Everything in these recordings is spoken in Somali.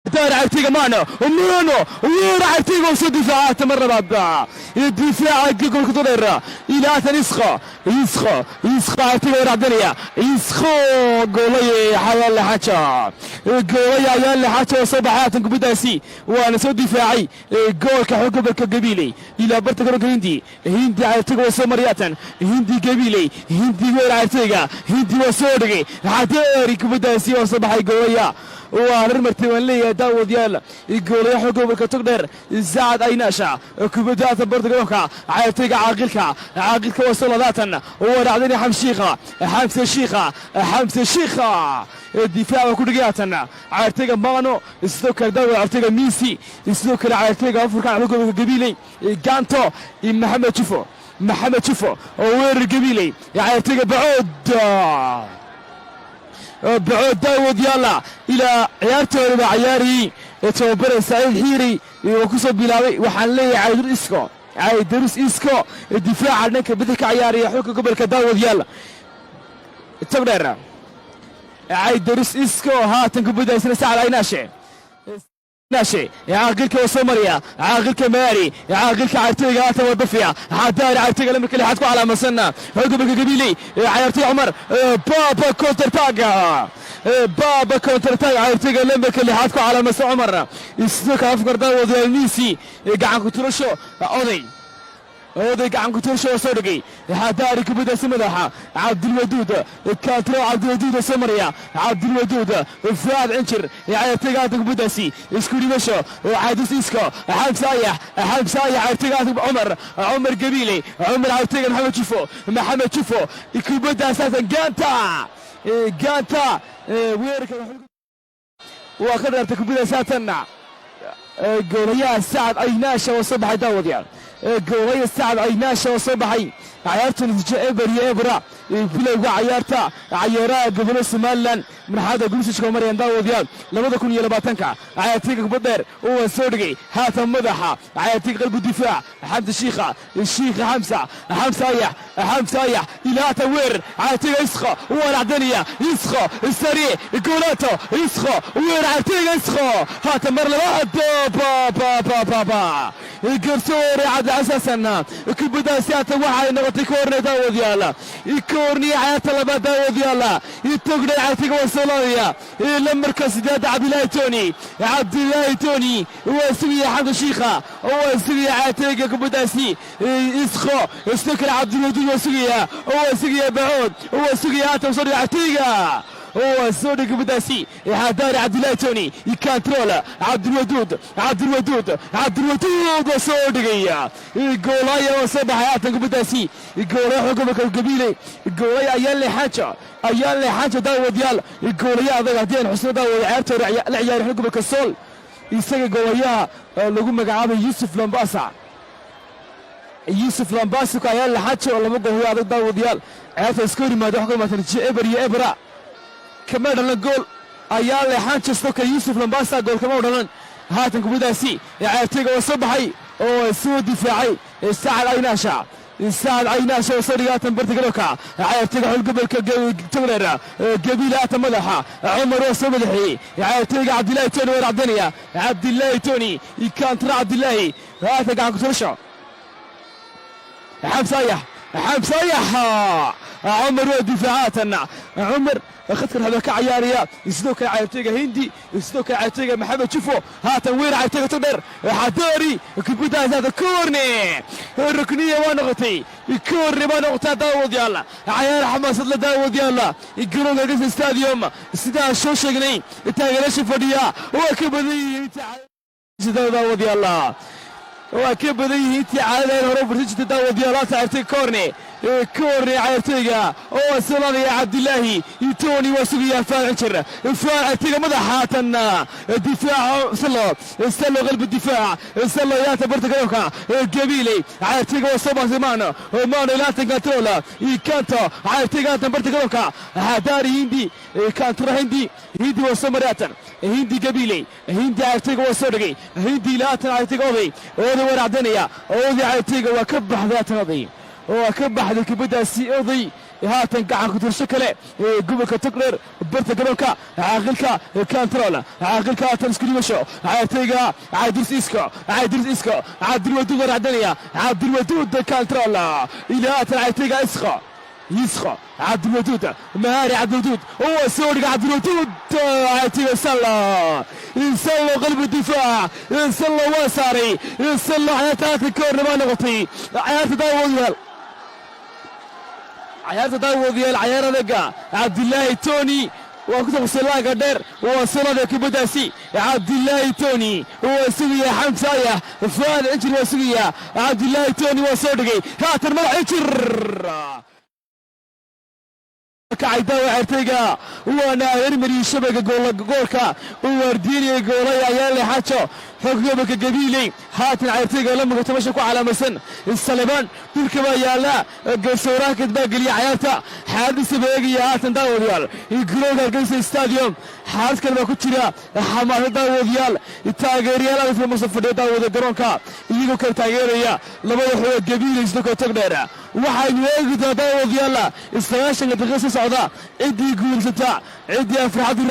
دار عتيقة معنا ومانو وين عتيقة وسو دفاعات مرة بعد الدفاع قول كتولير إلى يسخو يسخو يسخو عتيقة ورعدنيا يسخو قولي حيال حاجة قولي حيال حاجة وصباحات كبداسي وانا سو دفاعي جول كحكم القبيلي إلى برتقال هندي هندي عتيقة وسو مرياتن هندي قبيلي هندي وين عتيقة هندي وسودقي عداري كبداسي وصباحي قولي waa reer martay waan leeyahay daawadayaal. Goolayaha gobolka Togdheer Sacad Aynaasha kubadda barta garoonka cayaartoyga Caaqilka, Caaqilka waa soo ladaatan waa dhacdani Xamshiikha, Xamse Shiikha, Xamse Shiikha difaaca ku dhigayaatan cayaartoyga Mano, sidoo kale daawad cayaartoyga Misi, sidoo kale cayaartoyga afurka gobolka Gabiley Ganto iyo Maxamed Jufo, Maxamed Jufo oo weerar Gabiley cayaartoyga Bacood, Bacood. Daawad yaalla ilaa ciyaartoori baa cayaariyey ee tababare Saciid Xiiri uu ku soo bilaabay. Waxaan leeyahay Caydarus Isco, Caydarus Isco difaaca dhanka bidix ka ciyaaraya xulka gobolka daawad yaalla Togdheer. Caydarus Isco haatan kubadaysana Sacad Aynaashe ناشي عاقلك وسومريا عاقلك ماري عاقلك عرتيغا هذا ودفيا عدار عرتيغا لما كل حد على مسنا عقب القبيلي عرتي عمر بابا counter attack، بابا counter attack عرتيغا لما كل حد على مس عمر استوك افكر داود ميسي gacan ku turasho oday oday gacan ku turasho soo dhigay xadaari kubadda si madaxa Cabdilwaduud kaatro Cabdilwaduud soo maraya Cabdilwaduud Fuad Cinjir ciyaartoyga kubaddaasi isku dhibasho Caadis Isko Xamsa Ayax, Xamsa Ayax ciyaartoyga Cumar, Cumar Gabiile, Cumar ciyaartoyga Maxamed Jufo, Maxamed Jufo kubaddaas haatan gaanta gaanta weerarka waa ka dheertay kubaddaas haatan goolayaha Sacad Aynaasha oo soo baxay. Daawadayaal, goolaya Sacad Aynaasha oo soo baxay. Cayaarta natiijo 0-0 bilowga cayaarta cayaaraha gobolada Somaliland marxalada group stage marayaan. Daawadayaal, 2020-ka cayaartayga kubad dheer oo soo dhigay haatan madaxa cayaartayga qalbu difaac Xamsa Shiikha, Shiikha Xamsa, Xamsa Ayax, Xamsa Ayax ilaa haatan weer cayaartayga Isqo waa dhacdanaya Isqo sariic goolato Isqo weer cayaartayga Isqo haatan mar labaad ba ba ba ba ba garsoore Cabdi Xasan kubaddaasi haatan waxay noqotay koorne. Daawadayaal, koorniya cayaarta labaad. Daawadayaal, Togdhe cayaartayga waa soo laadaya lambarka sideed Cabdilaahi Toni, Cabdilaahi Toni waa sugaya Xamda Shiikha, waa sugaya cayaartayga kubaddaasi Isqo, sidoo kale Cabdilwaduud waa sugaya, waa sugaya Bacood, waa sugaya haatan soo dhiga cayaartayga waa soo dhig kubaddaasi xadaari Cabdilaahi Toni control Cabdilwaduud, Cabdilwaduud, Cabdilwaduud waa soo dhigaya goolaya waa soo baxay haatan kubaddaasi goolaya gobolka Gabiile goolaya Ayaan Leexaajo, Ayaan Leexaajo. Daawadayaal, goolaya adag haddii aan xusno daawada ciyaartooda la ciyaari gobolka Sool isaga goolayaha lagu magacaabay Yuusuf Lambasa, Yuusuf Lambasa Ayaan Leexaajo oo laba gool adag. Daawadayaal, ciyaarta iska hor yimaada wax ka imaata natiijo 0-0 kama dhalan gool ayaa Leexaajo, sidoo kale Yuusuf Lambasa gool kama dhalan. Haatan kubaddaasi ciyaartayga waa soo baxay oo soo difaacay Sacad Aynaasha, Sacad Aynaasha oo soo dhigay haatan barta garoonka ciyaartayga xul gobolka Togdheer Gabiil haatan madaxa Cumar waa soo madaxeeyey ciyaartayga Cabdilaahi Toni waa racdanaya Cabdilaahi Toni kantra Cabdilaahi haatan gacan kuturasho Xamsa Ayax, Xamsa Ayax Cumar waa difaacaatan Cumar khadkan habeen ka cayaaraya, sidoo kale cayaartooyga Hindi, sidoo kale cayaartooyga Maxamed Jufo haatan weer cayaartooyga Togdheer Xadaari kubaddaas haatan koorne rukniya waa noqotay, koorne baa noqotay. Daawadayaal, cayaar xamaasad la. Daawadayaal, garoonka Hargeysa Stadium sidaan soo sheegnay taageerayaasha fadhiya waa ka badan yihiin, daawadayaal, waa ka badan yihiin intii caadada hore fursan jirtay. Daawadayaal, haatan cayaartooyga koorne, koorne cayaartooyga oo soolanaya Cabdilaahi Tony waa sugaya Faal Cinjir, Faal cayaartooyga madaxa haatan difaaca Salo, Salo qalbi difaac Salo yaata barta garoonka Gabiiley cayaartooyga waa soo baasay Maano, Maano ilaatan kantrola Kanto cayaartooyga haatan barta garoonka Hadaari Hindi kantra Hindi, Hindi waa soo maray haatan Hindi Gabiiley Hindi cayaartooyga waa soo dhigay Hindi ilaatan cayaartooyga oday, oday waa racdanaya oday cayaartooyga waa ka baxday haatan oday waa ka baxday kubaddaasi oday. Haatan gacanka tursho kale gobolka Togdheer, barta gobolka Caaqilka control. Caaqilka haatan isku dhimasho cayaartooyga Cabdirs Isco, Cabdirs Isco, Cabdilwaduud racdanaya, Cabdilwaduud control ilaa haatan cayaartooyga Isco, يسخى عبد الودود مهاري، عبد الودود هو سوري، عبد الودود عتيبة سلة يسلو قلب الدفاع، يسلو وساري، يسلو عياتات الكورن ما نغطي عيات داوود، عيارta daawadayaal. Cayaar adaga Cabdilaahi Toni waa ku taqsilaanka dheer, waa sanada kubaddaasi. Cabdilaahi Toni waa sugaya Xamsa Ayax, Fuaad Injir waa sugaya. Cabdilaahi Toni waa soo dhigay haatan madax Injir kacay daawa ceertayga, waana hermariyey shabaga goolka uu waardiinayay goolaya Ayaale Xaajo xog gobolka Gabiiley. Haatan ceertayga la mugato meesha ku calaamaysan Salebaan dhulka baa yaala, garsooraakad baa geliya cayaarta, xaaladiisa baa eegaya. Haatan daawadayaal, garoonka Hargeysa Stadium xaalad kale baa ku jira, xamaasad daawadayaal, taageerayaal aad masa fadhiya daawada garoonka, iyagoo kala taageeraya labada xoog Gabiiley sidoo kale Togdheer. Waxaynu eegi doonaa daawadayaal 90-ka daqiiqa soo socda ciddii guulaysata, ciddii aan farxaddu.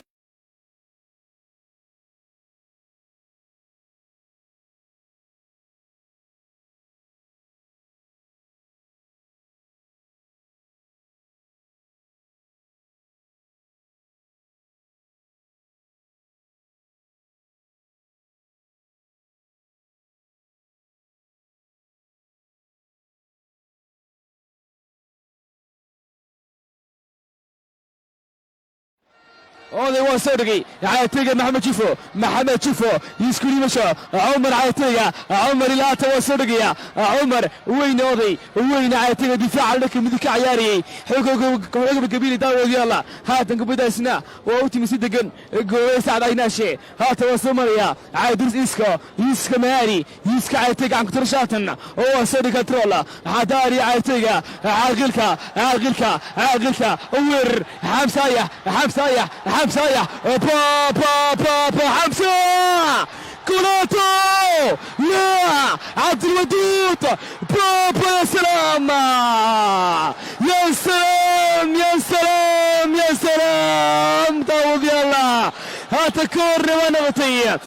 Oday waa soo dhigay cayaartooyga Maxamed Jifo, Maxamed Jifo isku dhimasho Cumar, cayaartooyga Cumar ilaata waa soo dhigaya Cumar weyne, oday weyne cayaartooyga difaaca dhanka midig ka ciyaarayay xooga Gabiili daawadayaala. Haatan kubaddaasna waa u timi si degan goolay Sacad Aynaashe. Haatan waa soo maraya Caydirs Isko, Iska Maari, Iska cayaartooyga gacan kuturasho haatan oo waa soo dhigay control Xadaari cayaartooyga Caaqilka, Caaqilka, Caaqilka weerar Xamsa Ayax, Xamsa Ayax, Xamsa Ayax, ba ba ba ba Xamsa كولاتو، لا عبد الودود، بابا يا سلام، يا سلام، يا سلام، يا سلام داود، يلا هات كورنر ونغطية.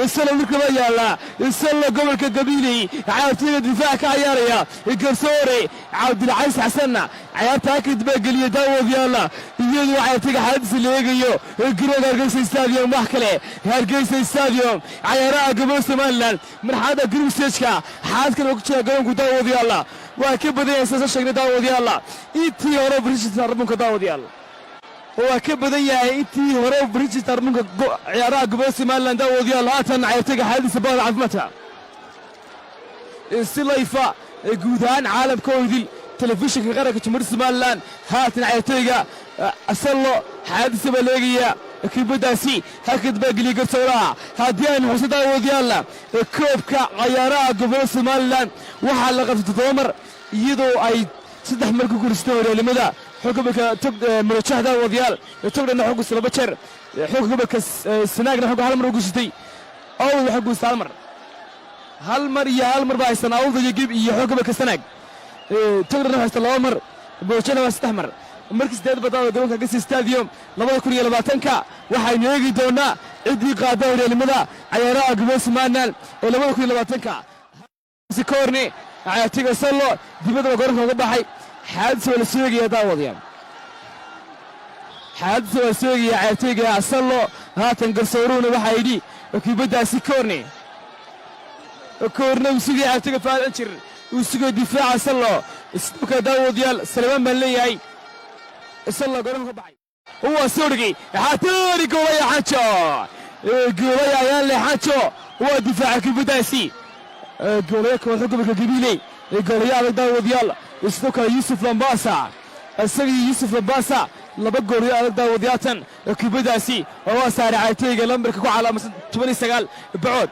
Isalo dhulka baa yaala, Isalo gobolka Gabiiley cayaartooyda difaac ka ciyaaraya. Garsoore Cabdilcasiis Xasanna cayaarta hakad baa geliya daawad yaala, iyadoo cayaartooyga xaaladiisa la eegayo garoonka Hargeysa Stadium. Wax kale Hargeysa Stadium cayaaraha gobolka Somaliland marxaladda group stage-ka xaalad kale oo ku jira garoonku daawad yaala waa ka badan yahay, sida soo sheegnay daawad yaala, intii hore British Tarmunka daawad yaala waa ka badan yahay intii hore British Tarmunka ciyaaraha gobolka Somaliland daawadayaal. Haatan cayaartooyga xaaladiisa baada caafimaadka si layfa guud ahaan caalamka oo idil telefishinka qaranka Jamhuuriyadda Somaliland. Haatan cayaartooyga Asallo xaaladiisa baa leegayaa, kubaddaasi hakad baa geliyay garsooraha. Haddii aynu xuso daawadayaalla, koobka cayaaraha gobolada Somaliland waxaa la qabtay 7 mar, iyadoo ay 3 mar ku guulaysatay horyaalimada xog gobolka Tog Murajax daawadayaal, Togdhana xog 2 jeer, xog gobolka Sanaagna xog hal mar u guusatay, Owl waxay guustay hal mar, hal mar iyo hal mar baa haystaan Awda iyo Gib iyo xog gobolka Sanaag. Togdhana waxay haystaan 2 mar, Murajana waa 3 mar. Markii sideed badada garoonka Hargeysa Stadium 2020-ka waxaynu eegi doonaa ciddii qaada horyaalimada cayaaraha gobolka Somaliland ee 2020-ka. Koorni cayaartooyga Sallo dibadaba garoonka uga baxay, xaaladiisa waa la soo eegaya daawadayaal, xaaladiisa waa soo eegaya cayaartooyga Sallo. Haatan garsooruhuna waxaa yidhi kubaddaasi koorni, koorna uu sugaya cayaartooyga Faad Injir, uu sugayo difaaca Sallo. Sidoo kale daawadayaal Salmaan baan leeyahay, Sallo garoonka ka baxay waa soo dhigay xataari goolaya Xajo, goolaya Ayaanle Xajo waa difaaca kubaddaasi, goolaya kooxda gobolka Gabiiley, goolaya adag daawadayaal. Sidoo kale Yuusuf Lambasa, isaga iyo Yuusuf Lambasa laba goolyo adag daawadayaatan. Kubaddaasi oo waa saaray cayaartooyga lambarka ku calaamadsan 19 Bacood.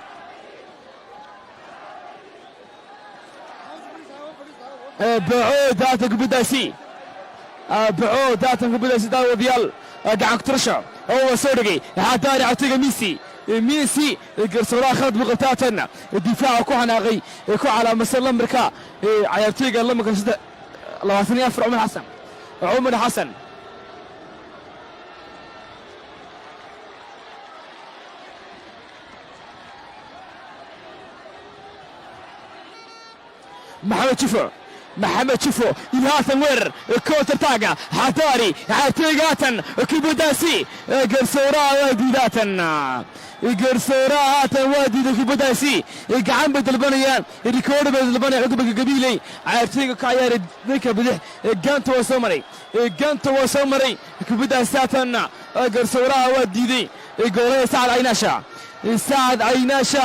Bacood haatan kubaddaasi, Bacood haatan kubaddaasi daawadayaal, gacan kuturasho oo waa soo dhigay Xadaari cabtiga Misi. Misi garsooraha khalad buu qabtay haatan, difaaca ku xanaaqay, ku calaamadsan lambarka cayaartooyga lambarka 24, Cumar Xasan, Cumar Xasan. Maxamed Jifo, Maxamed Jifo iyo haatan weerar counter attack-ga Xadaari cayaartooyga haatan kubaddaasi garsooraha waa diiday haatan, garsooraha haatan waa diiday kubaddaasi. Gacan bay dalbanayaan, rikoodhi bay dalbanayaan gobolka Gabiiley. Cayaartooyga ka ciyaaray dhanka bidix ganta waa soo maray, ganta waa soo maray kubaddaasi haatan, garsooraha waa diiday. Goolada Sacad Caynaasha, Sacad Caynaasha.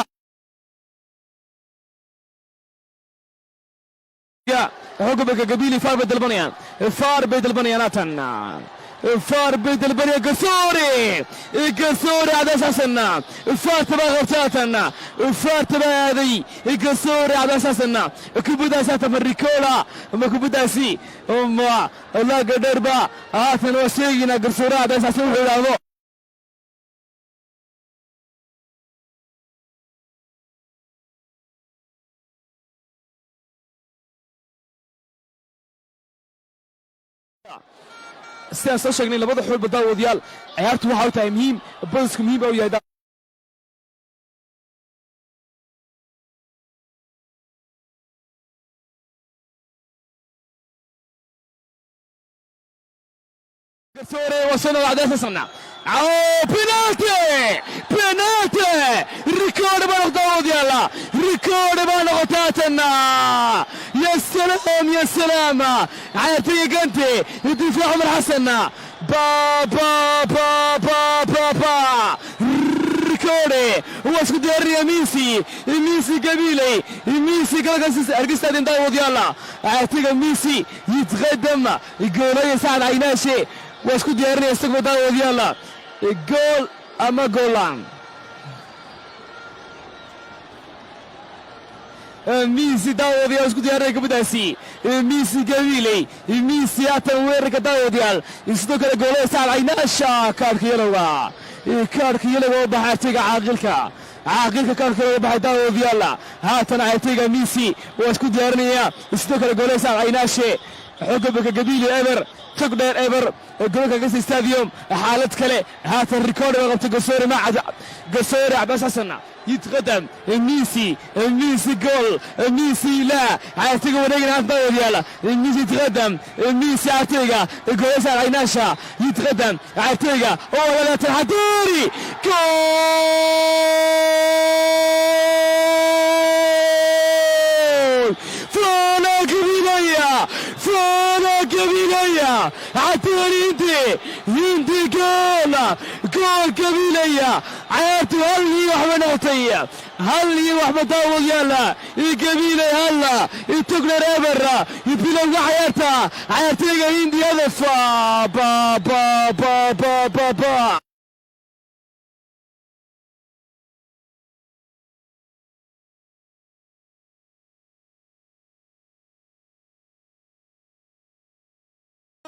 Gobolka Gabiili VAR bay dalbanayaan, VAR bay dalbanayaan haatan, VAR bay dalbanayaan. Garsoore, garsoore Cabdaas Xasan, VAR-ta baa qabtay haatan, VAR-ta baa aaday garsoore Cabdaas Xasan. Kubaddaasi haatan ma rikola ma kubaddaasi ma laaga dheerba haatan? Waa sheegaynaa garsoore Cabdaas Xasan wuxuu idhaahdo. Sidaan soo sheegnay, labada xulba daawadayaal ciyaartu waxa u tahay muhiim, badisku muhiim ba u yahay. Garsoore waa soo noqda Xasan. Penalty, penalty, rikoodh baa noqda daawadayaal, rikoodh baa noqota haatan. Ya salaam, ya salaam, cayaartooyga gante difaac Cumar Xasan, ba ba ba ba ba ba, rikoodhe waa isku diyaarinaya Misi, Misi Gabiley, Misi galkaas Hargeysa daawadayaal. Cayaartooyga Misi yitqadam, goolaya Sacad Caynaashe waa isku diyaarinaya isagoo daawadayaal, gool ama goolaan. Misi daawadayaal isku diyaarinaya gabadhaasi, Misi Gabiley, Misi haatan weerarka daawadayaal. Sidoo kale goolada Sacad Caynaasha, kaadhka yelowga, kaadhka yelowga oo baxay artayga Caaqilka, Caaqilka kaadhka yelowga baxay daawadayaal. Haatan cayaartooyga Misi waa isku diyaarinaya, sidoo kale goolada Sacad Caynaashe. Gobolka Gabiili eber, Togdheer eber, gobolka Gasa Stadium xaalad kale haatan. Rikoodh baa qabtay garsoore Macad, garsoore Cabaas Xasan. يتقدم ميسي، ميسي جول، ميسي لا، عايتيغا wareegana haatan daawadayaal. ميسي يتقدم، ميسي عايتيغا goolasa Caynaasha يتقدم عايتيغا oo walaatan Xaduuri, gool! فانا قبيلية، فانا قبيلية، عطوني هندي، هندي، جول، gool Gabiilaya. Cayaartu 1-0 noqotay, 1-0 daawadayaal. Gabiilay hal, Togdheer eber. Bilowga cayaarta cayaartooyga Hindi hadaf ba ba ba ba ba ba.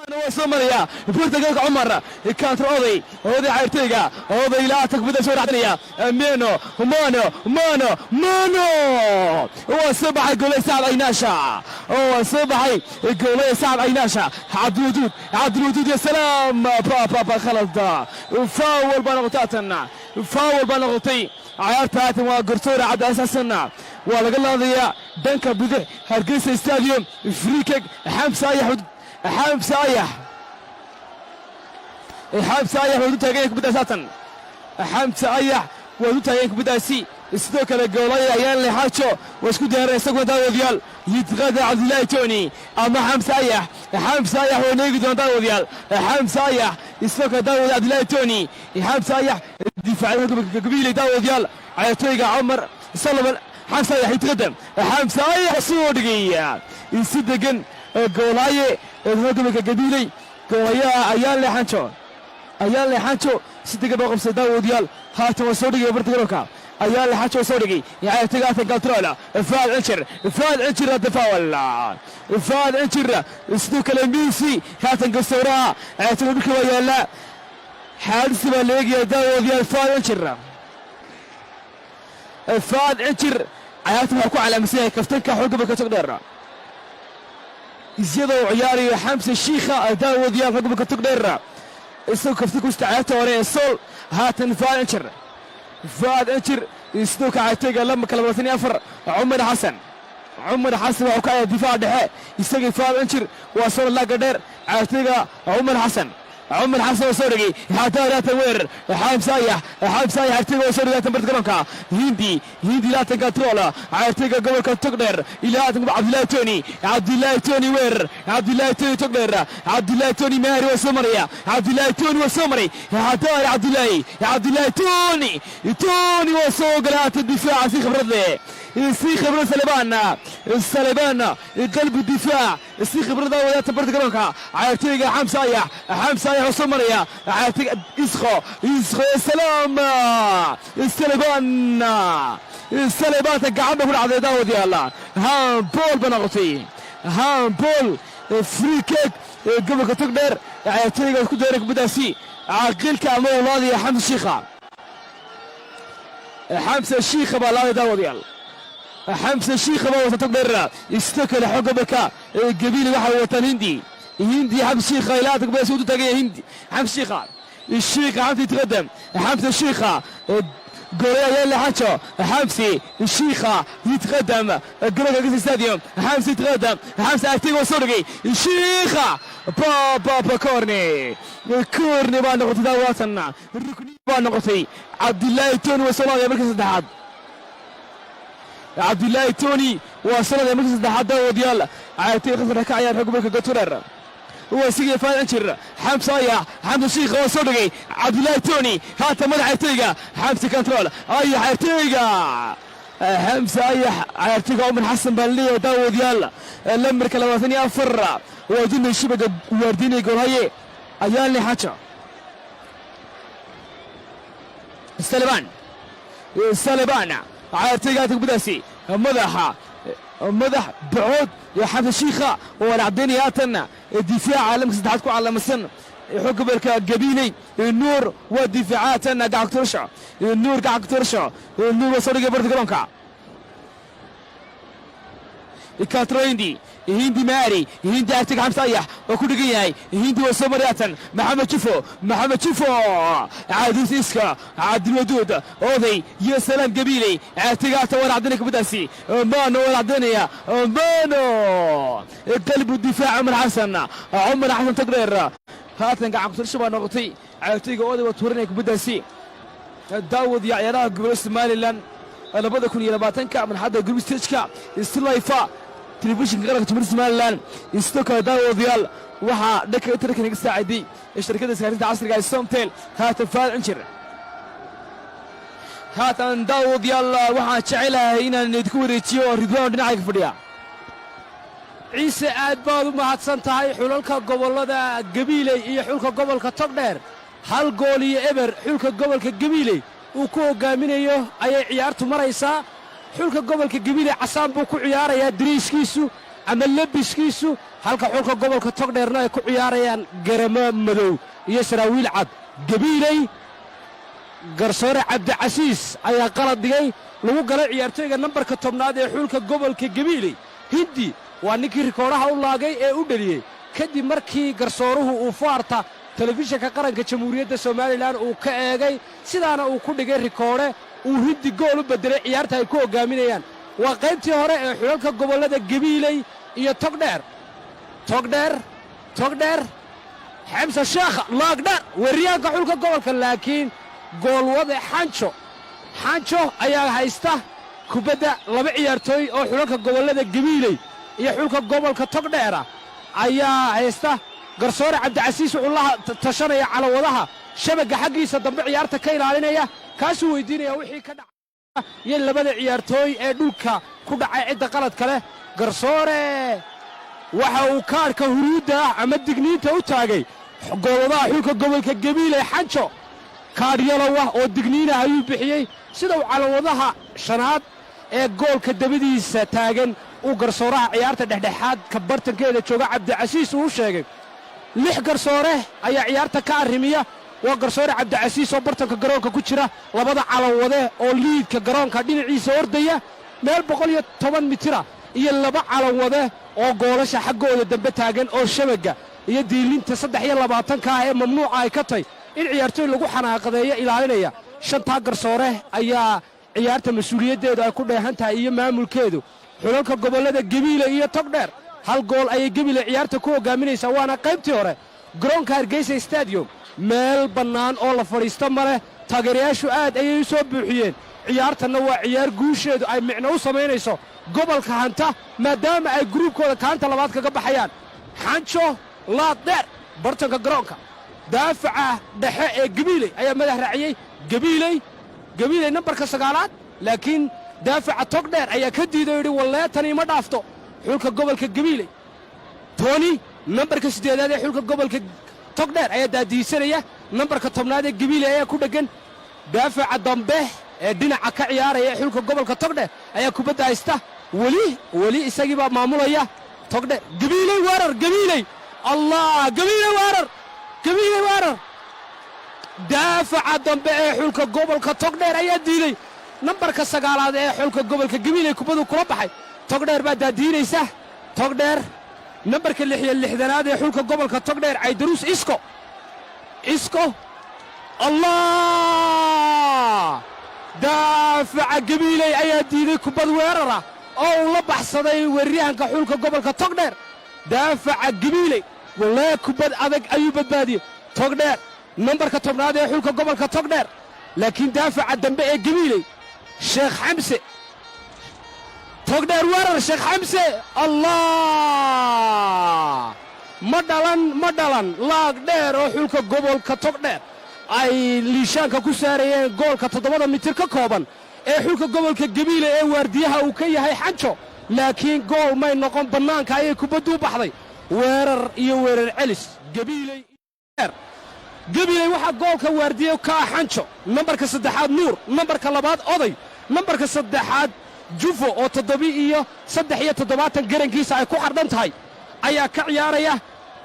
Waa soo maraya Portugalka Cumar counter, oday, oday cayrtayga, oday ilaa kubadda soo raacdanaya Meno, Mano, Mano, Mano, waa soo baxay goolay Sacad Aynaasha, waa soo baxay goolay Sacad Aynaasha. Cabdilwaduud, Cabdilwaduud, ya salaam, ba ba ba, khalad, foul baa noqotay haatan, foul baa noqotay cayaarta haatan. Waa garsoore Cabdi Xasan, waa laga laadayaa dhanka bidix Hargeysa Stadium, free kick. Xamsa Ayax, Xamsa Ayax, Xamsa Ayax waad u taagan yahay kubaddaas haatan, Xamsa Ayax waad u taagan yahay kubaddaasi. Sidoo kale goolaya ayaan Lexaajo waa isku diyaarinaya isaguna daawadayaal. Yitqada Cabdillaahi Tony ama Xamsa Ayax, Xamsa Ayax waa neegi doona daawadayaal. Xamsa Ayax, sidoo kale daawada Cabdillaahi Tony, Xamsa Ayax, difaacyaha gobolka Gabiiley daawadayaal, cayaartooyga Cumar Solomon. Xamsa Ayax yitqadam, Xamsa Ayax soo dhigaya si degan goolaaye gobolka Gabiiley, goolayaha ayaan Leexanjo, ayaan Leexanjo si degan baa qabsay daawadayaal. Haatan waa soo dhigaya barta garoonka. Ayaa la xajo soo dhigay ciyaartoyga haatan control Faad Cinjir, Faad Cinjir hadda foul, Faad Cinjir sidoo kale Messi. Haatan garsooraha ciyaartoyga dhulka waa yaalla, xaadisi baa la eegaya daawadayaal. Faad Cinjir, Faad Cinjir ciyaarta waxaa ku calaamadsan yahay kaftanka xulka gobolka Togdheer, iyadoo ciyaarayo Xamse Shiikha daawadayaal xulka gobolka Togdheer, isagoo kaftanka usta ciyaarta hore ee Sool. Haatan Faad Cinjir, Faad Cinjir sidoo kale ciyaartoyga lambarka 24 Cumar Xasan. Cumar Xasan waxuu ka ciyaara difaaca dhexe, isagii Faad Cinjir waa soo laaga dheer ciyaartoyga Cumar Xasan. Cumar Xasan oo soo dhigay xataa laatan weerar Xamse Ayax, Xamse Ayax ciyaartoyga oo soo dhigay laatan barta garoonka Hindi, Hindi laatan control ciyaartoyga gobolka Togdheer ilaa haatan Cabdillahi Tony, Cabdillahi Tony weerar, Cabdillahi Tony Togdheer, Cabdillahi Tony Maari waa soo maraya, Cabdillahi Tony waa soo maray xataa Cabdillahi, Cabdillahi Tony, Tony waa soo galay haatan difaaca si khibrad leh, si khibrad Salebaan, Salebaan qalbu difaac si khibrada wadaata barta garoonka ciyaartoyga Xamse Ayax, Xamse Ayax oo soo maraya ciyaartoyga Isqo, Isqo, salaam Salebaan, Salebaanta gacan ba ku dhacday daawadayaal, handball ba noqotay, handball, free kick gobolka Togdheer. Ciyaartoyga ku dooray kubaddaasi caaqilka ama ulaadaya Xamse Shiikha, Xamse Shiikha baa laadaya daawadayaal. Xamse Shiikha baa wata Togdheer, sidoo kale xog gobolka Gabiili waxaa wataan Hindi, Hindi Xamse Shiikha ilaa kubaddaasi u taagaya Hindi, Xamse Shiikha, Shiikha Xamse يتقدم، حمزة الشيخة قولي يلا حاتشو، حمزي الشيخة يتقدم قرقة قصي ستاديوم، حمزة يتقدم، حمزة اكتيف وسرقي الشيخة با با با كورني، كورني baa noqotay daawatan rukni baa noqotay. Cabdillaahi Tony waa soo laadaya markii saddexaad, Cabdillaahi Tony waa soo laadaya markii saddexaad daawadayaal. Cayaartoy khasarka ka ciyaar gobolka Togdheer waa sigaya Faad Cinjir, Xamse Ayax, Xamse Shiikha waa soo dhigay Cabdillaahi Tony haatan madaxa ciyaartoyga Xamse control Ayax, ciyaartoyga Xamse Ayax, ciyaartoyga Cumar Xasan baa leeyahay daawadayaal. Lambarka 24 waa junay shibaga waardiinaya goolhaye Ayaanle Xaja Salebaan, Salebaan ciyaartoyga haatan kubadaasi madaxa madax bacood iyo Xamse Shiikha oo la cadaynaya haatan difaaca lamka saddexaad ku calaamasan xog gobolka Gabiiley Nuur waa difaacaatan gacagturasho Nuur, gacagturasho Nuur waa soo dhigay barta garoonka Katro Hindi, Hindi Maari, Hindi artiga Xamse Ayax oo ku dhigan yahay Hindi waa soo maryaatan Maxamed Jufo, Maxamed Jufo Caadis Iska Cabdilwaduud Oday iyo Salaam Gabiiley artiga haatan waa cadinaya kubaddaasi Maano waa cadinaya Maano qalbu difaac Cumar Xasan, Cumar Xasan Togdheer haatan gacan kutursho baa noqotay ciyaartoyga Oday waa tuuranaya kubaddaasi. Daawad iyo ciyaaraha gobolada Somaliland 2020-ka marxadda group stageka islayfa telefishinka qaranka Jamhuuriyadda Somaliland. Sidoo kale daawadayaal waxaa dhanka internetka naga saaciday shirkadda isgaarsiinta casriga ee Somtel. Haatan Faad Cinjir, haatan daawadayaal waxaan jecelahay inaan idinku wareejiyo Ridwaan dhinacayga fadhiya. Ciise, aad baad u mahadsan tahay. Xulalka gobollada Gabiiley iyo xulka gobolka Togdheer 1-0 xulka gobolka Gabiiley uu ku hoggaaminayo ayay ciyaartu maraysaa. Xulka gobolka Gabiiley casaan buu ku ciyaarayaa dariiskiisu ama lebiskiisu, halka xulka gobolka Togdheerna ay ku ciyaarayaan garamo madow iyo saraawiil cad. Gabiiley garsoore Cabdicasiis ayaa qalad dhigay lagu galay ciyaartooyga nambarka 10aad ee xulka gobolka Gabiiley Hindi. Waa ninkii rikooraha u laagay ee u dheliyey kadib markii garsooruhu uu faarta telefishinka qaranka Jamhuuriyadda Somaliland uu ka eegay, sidaana uu ku dhigay rikoodhe uu Hindi gool u beddelay ciyaarta ay ku hoggaaminayaan. Waa qaybtii hore ee xulalka gobollada Gabiiley iyo Togdheer. Togdheer, Togdheer, Xamse Sheekha laagdheer, weeryaanka xulka gobolka, laakiin goolwade Xanjo, Xanjo ayaa haysta kubadda. Laba ciyaartooy oo xulalka gobollada Gabiiley iyo xulka gobolka Togdheera ayaa haysta. Garsoore Cabdicasiis wuxuu la tashanaya calawadaha shabagga xaggiisa dambe ciyaarta ka ilaalinaya, kaasuu weydiinaya wixii ka dhaca iyo labada ciyaartooy ee dhulka ku dhacay cidda qaladka leh. Garsoore waxa uu kaadhka huruudda ah ama digniinta u taagay goolwadaha xulka gobolka Gabiiley Xanjo. Kaadh yellow ah oo digniinah ayuu bixiyey, sida uu calanwadaha shanaad ee goolka dabadiisa taagan uu garsooraha ciyaarta dhexdhexaadka bartankeeda jooga Cabdicasiis uu u sheegay. Lix garsoore ayaa ciyaarta ka arrimiya. Waa garsoore Cabdicasiis oo bartanka garoonka ku jira, labada calanwade oo liidka garoonka dhinaciisa ordaya meel 110 mitira, iyo laba calanwade oo goolasha xaggooda dambe taagan oo shabaga iyo diilinta 23-ka ah ee mamnuuca ay ka tahy in ciyaartooy lagu xanaaqadeeyo ilaalinaya. Shantaa garsoore ayaa ciyaarta mas-uuliyaddeedu ay ku dheehan tahay iyo maamulkeedu. Xulalka gobollada Gebiile iyo Togdheer, hal gool ayay Gebile ciyaarta ku hoggaaminaysaa, waana qaybtii hore. Garoonka Hargeysa Stadium meel bannaan oo la fadhiisto ma leh. Taageerayaashu aad ayay u soo buuxiyeen. Ciyaartanna waa ciyaar guusheedu ay micno u samaynayso gobolka hanta, maadaama ay gruubkooda kaanta labaad kaga baxayaan. Xanjo, laad dheer bartanka garoonka, daafaca dhexe ee Gabiiley ayaa madax raaciyey. Gabiiley, Gabiiley, nambarka 9aad, laakiin daafaca Togdheer ayaa ka diiday oo yidhi walleetani ima dhaafto. Xulka gobolka Gabiiley, Toni, nambarka 8aad ee xulka gobolka Togdheer ayaa daadiisanaya. Nambarka 10aad ee Gabiiley ayaa ku dheggan. Daafaca dambe ee dhinaca ka ciyaaraya ee xulka gobolka Togdheer ayaa kubadda haysta. Weli, weli isagii baa maamulaya Togdheer. Gabiiley weerar! Gabiiley, Allah! Gabiiley weerar! Gabiiley weerar! Daafaca dambe ee xulka gobolka Togdheer ayaa diiday. Nambarka 9aad ee xulka gobolka Gabiiley kubadu kula baxay. Togdheer baa daadiinaysa. Togdheer, nambarka 66aad ee xulka gobolka Togdheer, Caydaruus Isko, Isko, Allah! Daafaca Gabiiley ayaa diiday kubad weerara oo uu la baxsaday weeraryahanka xulka gobolka Togdheer. Daafaca Gabiiley walee kubad adag ayuu badbaadiyey. Togdheer, nambarka 10aad ee xulka gobolka Togdheer, laakiin daafaca dambe ee Gabiiley, Sheekh Xamse. Togdheer weerar! Sheekh Xamse, Allah! Ma dhalan, ma dhalan. Laag dheer oo xulka gobolka Togdheer ay liishaanka ku saarayeen goolka 7-da mitir ka kooban ee xulka gobolka Gabiile ee waardiyaha uu ka yahay Xanjo, laakiin gool may noqon, bannaanka ayay kubaddu u baxday. Weerar iyo weerar celis Gabiiley. Gabiiley waxaa goolka waardiye ka ah Xanjo, nambarka 3aad Nuur, nambarka 2aad Oday, nambarka 3aad Jufo oo 7 iyo 73 garankiisa ay ku xardhan tahay ayaa ka ciyaaraya.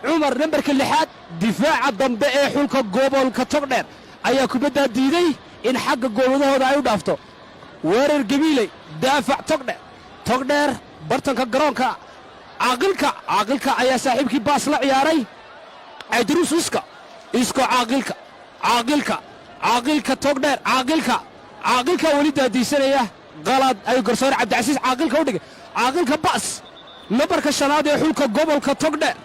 Cumar, nambarka 6aad, difaaca dambe ee xulka gobolka Togdheer ayaa kubaddaa diiday in xagga goolwadahooda ay u dhaafto. Weerar Gabiiley, daafac Togdheer. Togdheer, bartanka garoonka, Caaqilka, Caaqilka ayaa saaxiibkii baas la ciyaaray. Caydaruus Iska, Isko, Caaqilka, Caaqilka, Caaqilka Togdheer, Caaqilka, Caaqilka weli daadiisanaya. Qalad ayuu garsoore Cabdicasiis Caaqilka u dhigay. Caaqilka bas, nambarka 5aad ee xulka gobolka Togdheer,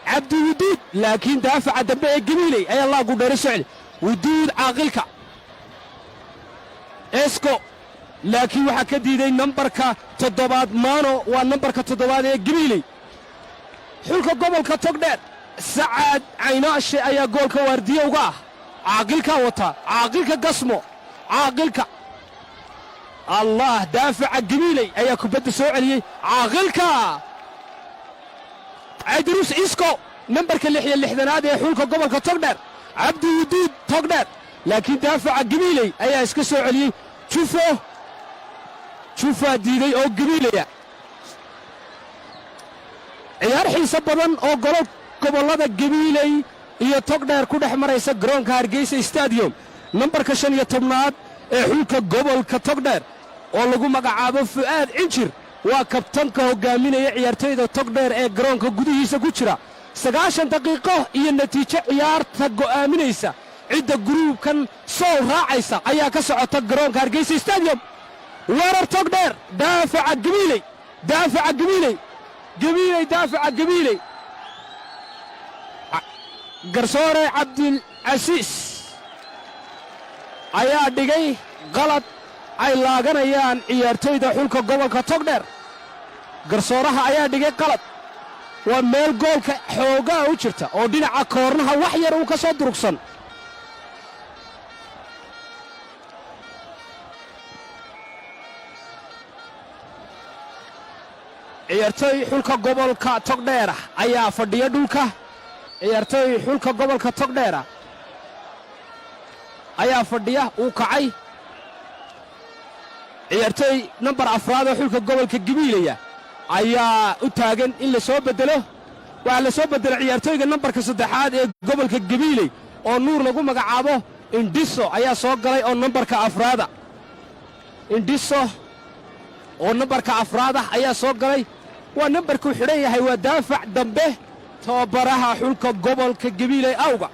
Cabdiwuduud, laakiin daafaca dambe ee Gabiiley ayaa laagu dheero socday. Wuduud, Caaqilka, Esko, laakiin waxaa ka diiday nambarka 7aad Maano. Waa nambarka 7aad ee Gabiiley. Xulka gobolka Togdheer, Sacaad Caynaashe ayaa goolka waardiye uga ah. Caaqilkaa wata, Caaqilka gasmo, Caaqilka, Allah! Daafaca Gabiiley ayaa kubadda soo celiyey. Caaqilka, Caydaruus Isko, nambarka 66aad ee xulka gobolka Togdheer, Cabdiwuduud, Togdheer, laakiin daafaca Gabiiley ayaa iska soo celiyey. Jufo, Jufaa diiday oo Gabiilaya. Ciyaar xiiso badan oo golo gobollada Gabiiley iyo Togdheer ku dhex maraysa garoonka Hargeysa Stadium. Nambarka 15aad ee xulka gobolka Togdheer oo lagu magacaabo Fu'aad Cinjir waa kabtanka hoggaaminaya ciyaartoyda Togdheer ee garoonka gudihiisa ku jira. 90 daqiiqo iyo natiijo ciyaarta go'aaminaysa cidda guruubkan sool raacaysa ayaa ka socota garoonka Hargeysa Stadium. Weerar Togdheer, daafaca Gabiiley, daafaca Gabiiley, Gabiiley, daafaca Gabiiley. Garsoore Cabdilcasiis ayaa dhigay qalad ay laaganayaan ciyaartoyda xulka gobolka Togdheer. Garsooraha ayaa dhigay qalad. Waa meel goolka xoogaa u jirta oo dhinaca koornaha wax yar uu ka soo durugsan. Ciyaartooy xulka gobolka Togdheera ayaa fadhiya dhulka. Ciyaartooy xulka gobolka Togdheera Ayaa fadhiya, uu kacay. Ciyaartooy nambar afraad oo xulka gobolka Gabiilaya ayaa u taagan in la soo beddelo. Waxaa la soo beddelay ciyaartooyga nambarka saddexaad ee gobolka Gabiiley oo Nuur lagu magacaabo. Indhiso ayaa soo galay oo nambarka afraada. Indhiso oo nambarka afraad ah ayaa soo galay. Waa nambarkuu xidhan yahay, waa daafac dambe. Tababaraha xulka gobolka Gabiiley awga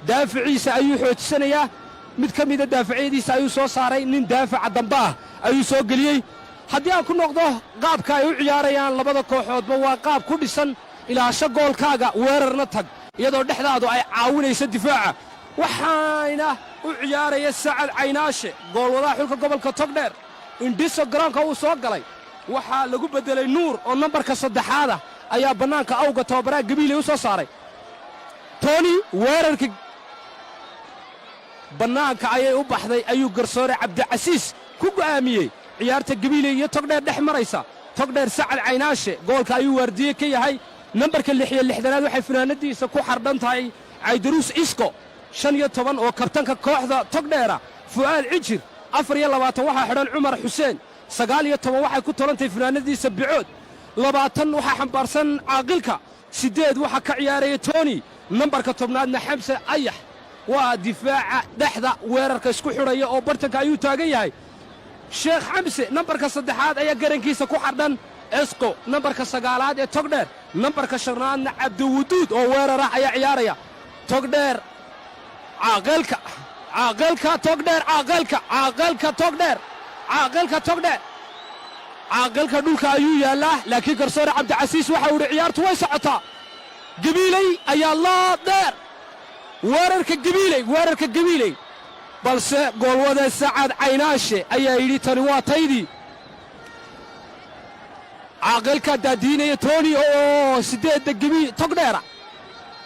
daafaciisa ayuu xoojisanayaa. Mid ka mida daafacyadiisa ayuu soo saaray, nin daafaca dambe ah ayuu soo geliyey. Haddii aan ku noqdo qaabka ay u ciyaarayaan labada kooxoodba, waa qaab ku dhisan ilaasho goolkaaga, weerarna tag, iyadoo dhexdaadu ay caawinayso difaaca. Waxayna u ciyaaraya Sacad Caynaashe, goolwadaha xulka gobolka Togdheer. Indhiso garoonka uu soo galay, waxaa lagu beddelay Nuur oo nambarka saddexaad ah ayaa bannaanka awga tababaraha Gabiiley u soo saaray. Toni weerarka bannaanka ayay u baxday ayuu garsoore Cabdicasiis ku go'aamiyey ciyaarta Gabiiley iyo Togdheer dhex maraysa. Togdheer, Sacad Caynaashe goolka ayuu waardiye ka yahay. Nambarka 66aad waxay funaanadiisa ku xardhan tahay Caydaruus Isko. 15 oo kabtanka kooxda Togdheera, Fu'aad Cijir. 24 waxaa xidhan Cumar Xuseen. 19 waxay ku tolantahay funaanadiisa Bicood. 20 waxaa xambaarsan Caaqilka. 8 waxaa ka ciyaaraya Toni. Nambarka 10aadna Xamse Ayax. Waa difaaca dhexda weerarka isku xidhaya oo bartanka ayuu taagan yahay. Sheekh Xamse nambarka saddexaad ayaa garankiisa ku xardhan. Esqo nambarka sagaalaad ee Togdheer. Nambarka shanaadna Cabdiwuduud oo weerarah ayaa ciyaaraya. Togdheer, Caaqilka, Caaqilka Togdheer, Caaqilka, Caaqilka Togdheer, Caaqilka Togdheer. Caaqilka dhulka ayuu yaallaa, laakiin garsoore Cabdicasiis waxa uu yidhi ciyaartu way socotaa. Gabiiley ayaa laa dheer weerarka Gabiiley, weerarka Gabiiley, balse goolwade Sacad Caynaashe ayaa yidhi tani waa taydii. Caaqilka daadiinaya. Toni oo siddeedda Gabi Togdheera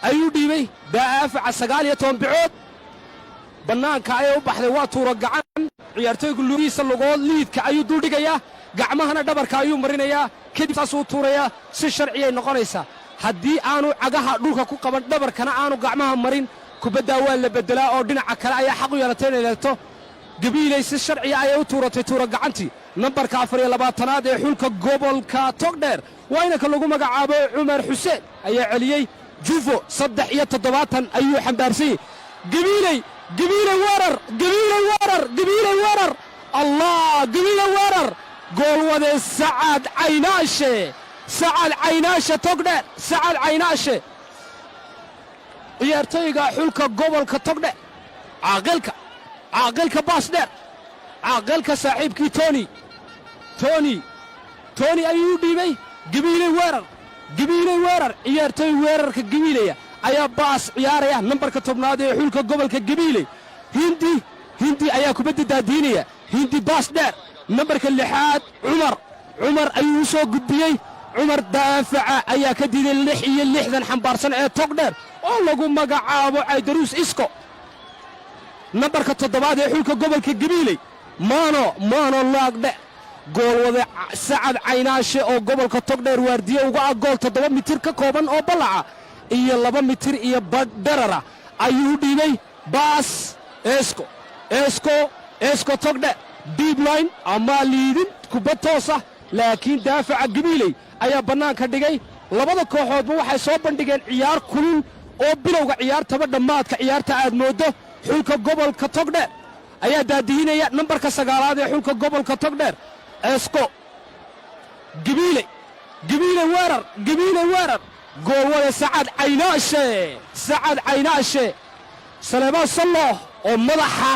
ayuu dhiibay daafaca 19 Bicood. Bannaanka ayay u baxday, waa tuuro gacan. Ciyaartooygu lugihiisa lugood liidka ayuu duldhigayaa, gacmahana dhabarka ayuu marinayaa, kadib saasuu tuurayaa. Si sharciyay noqonaysaa. Haddii aanu cagaha dhulka ku qaban, dhabarkana aanu gacmaha marin, kubaddaa waa la beddelaa oo dhinaca kale ayaa xaq u yeelatay inay leegto. Gabiiley si sharciya ayay u tuuratay tuura gacantii. Nambarka 24aad ee xulka gobolka Togdheer waa inanka lagu magacaabo Cumar Xuseen ayaa celiyey. Jufo 73 ayuu xambaarsanyey. Gabiiley, Gabiiley weerar, Gabiiley weerar, Gabiiley weerar! Allah, Gabiiley weerar! Goolwade Sacad Caynaashe, Sacad Caynaashe, Togdheer, Sacad Caynaashe, ciyaartooyga xulka gobolka Togdheer. Caaqilka, Caaqilka, baas dheer. Caaqilka saaxiibkii Toni, Toni, Toni ayuu u dhiibay. Gabiiley weerar, Gabiiley weerar! Ciyaartooy weerarka Gabiilaya ayaa baas ciyaaraya. Nambarka 10aad ee xulka gobolka Gabiiley, Hindi, Hindi ayaa kubadda daadiinaya. Hindi baas dheer, nambarka lixaad Cumar, Cumar ayuu u soo gudbiyey. Cumar daafaca ayaa ka diiday, 66 xambaarsan ee Togdheer oo lagu magacaabo Caydaruus Isko. Nambarka 7aad ee xulka gobolka Gabiiley, Maano, Maano laagdhe. Goolwade Sacad Caynaashe oo gobolka Togdheer waardiye uga ah gool 7 mitir ka kooban oo ballaca iyo 2 mitir iyo badh dherara ayuu u dhiibay baas. Esko, Esko, Esko, Togdheer, deep line ama liidin kubad toosa, laakiin daafaca Gabiiley ayaa bannaanka dhigay. Labada kooxoodba waxay soo bandhigeen ciyaar kulul oo bilowga ciyaartaba dhammaadka ciyaarta aad mooddo. Xulka gobolka Togdheer ayaa daadihinaya. Nambarka sagaalaad ee xulka gobolka Togdheer, Esko. Gabiiley, Gabiiley weerar, Gabiiley weerar! Goolwade Sacad Caynaashe, Sacad Caynaashe. Saleebaan Sallo oo madaxa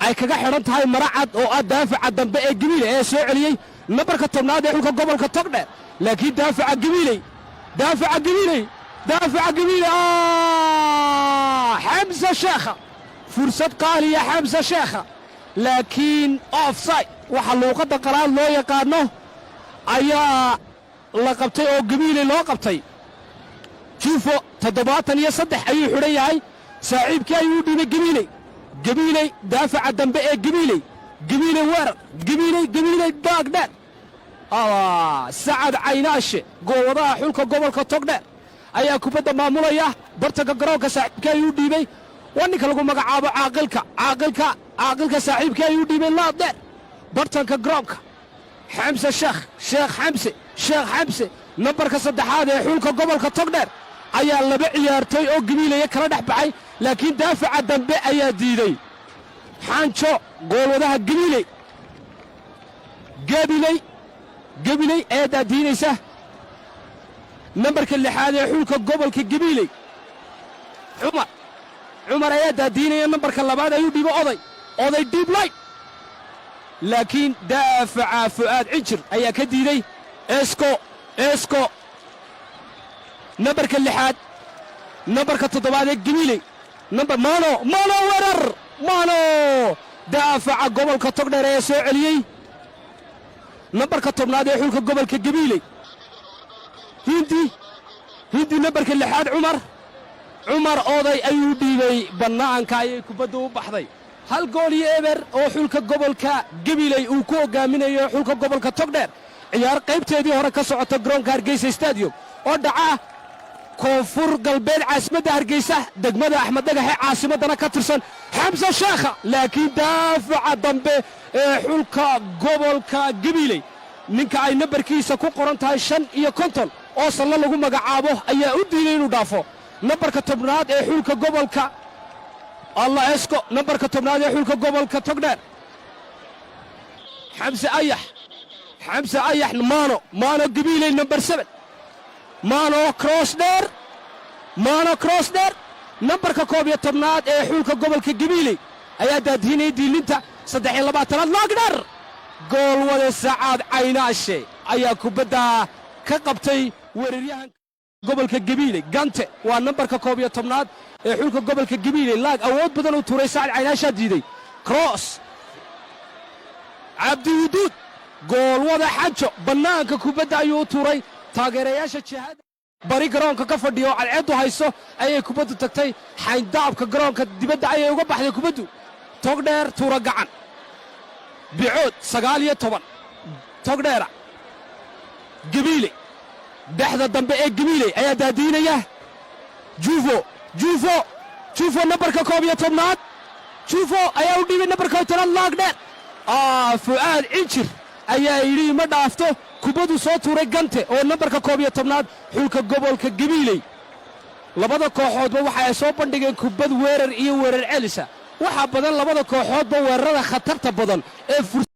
ay kaga xidhan tahay maracad oo ah daafaca dambe ee Gabiiley ee soo celiyey. Nambarka 10aad ee xulka gobolka Togdheer, laakiin daafaca Gabiiley, daafaca Gabiiley, daafaca Gabiiley, Xamse Sheekha, fursad qaaliya Xamse Sheekha, laakiin offside waxa luuqadda qalaad loo yaqaano ayaa la qabtay oo Gabiiley loo qabtay. Jufo 73 ayuu xidhan yahay. Saaxiibkii ayuu u dhiibay. Gabiiley, Gabiiley, daafaca dambe ee Gabiiley. Gabiiley weerar, Gabiiley, Gabiiley, daagdheer. Sacad Caynaashe, goolwadaha xulka gobolka Togdheer ayaa kubadda maamulaya bartanka garoonka. Saaxiibkii ayuu u dhiibay. Waa ninka lagu magacaabo Caaqilka. Caaqilka, Caaqilka saaxiibkii ayuu dhiibay laad dheer bartanka garoonka. Xamse Sheekh, Sheekh Xamse, Sheekh Xamse, nambarka saddexaad ee xulka gobolka Togdheer ayaa laba ciyaartooy oo Gabiilaya kala dhex baxay, laakiin daafaca dambe ayaa diiday. Xanjo, goolwadaha Gabiiley, Gabiley, Gabiley ayaa daadiinaysa. Nambarka lixaad ee xulka gobolka Gabiiley, Cumar, Cumar ayaa daadiinaya. Nambarka labaad ayuu dhiibo Oday, Oday deep line, laakiin daafaca Fu'aad Cinjir ayaa ka diiday. Esko, Esko, nambarka lixaad, nambarka toddobaad ee Gabiiley, nambar Mano, Mano, weerar Mano, daafaca gobolka Togdheer ayaa soo celiyey. Nambarka 10aad ee xulka gobolka Gabiiley, Hindi, Hindi, nambarka lixaad, Cumar, Cumar Oday ayuu dhiibay, bannaanka ayay kubaddu u baxday. 1-0 oo xulka gobolka Gabiley uu ku hoggaaminayo xulka gobolka Togdheer, ciyaar qaybteedii hore ka socota garoonka Hargeysa Stadium oo dhaca koonfur galbeed caasimadda Hargeysa, degmada Axmed Dhagaxe, caasimaddana ka tirsan. Xamse Sheekha, laakiin daafaca dambe ee xulka gobolka Gabiley, ninka ay nambarkiisa ku qoran tahay 55 oo sallo lagu magacaabo, ayaa u diiday inuu dhaafo nambarka 10aad ee xulka gobolka. Allah, Esko, nambarka 10aad ee xulka gobolka Togdheer, Xamse Ayax, Xamse Ayax, Maano, Maano, Gabiiley nambar 7, Maano, cross dheer, Maano, cross dheer. Nambarka 11aad ee xulka gobolka Gabiiley ayaa daadihinayay diilinta. 23aad, laagdheer, gool wade Sacaad Caynaashe ayaa kubadda ka qabtay weeraryahan gobolka Gabiiley. Gante waa nambarka 11aad ee xulka gobolka Gabiiley. Laag awood badan uu tuuray, Sacad Caynaashaa diiday. Cross, Cabdiwuduud, goolwada Xajo, bannaanka kubadda ayuu u tuuray. Taageerayaasha jihada bari garoonka ka fadhiya oo cadceeddu hayso ayay kubaddu tagtay. Xayndaabka garoonka dibadda ayay uga baxday kubaddu. Togdheer tuura gacan, Bicood, 19, Togdheera. Gabiile, dhexda dambe ee Gabiile ayaa daadiinaya. Jufo, Jufo, Jufo, nambarka 11aad, Jufo ayaa u dhiibay nambarka 10aad, laag dheer. Fu'aad Cinjir ayaa yidhi ma dhaafto kubbadu soo tuuray Gante oo nambarka 11aad xulka gobolka Gabiiley. Labada kooxoodba waxa ay soo bandhigeen kubbad weerar iyo weerar celisa. Waxaa badan labada kooxoodba weerarada khatarta badan ee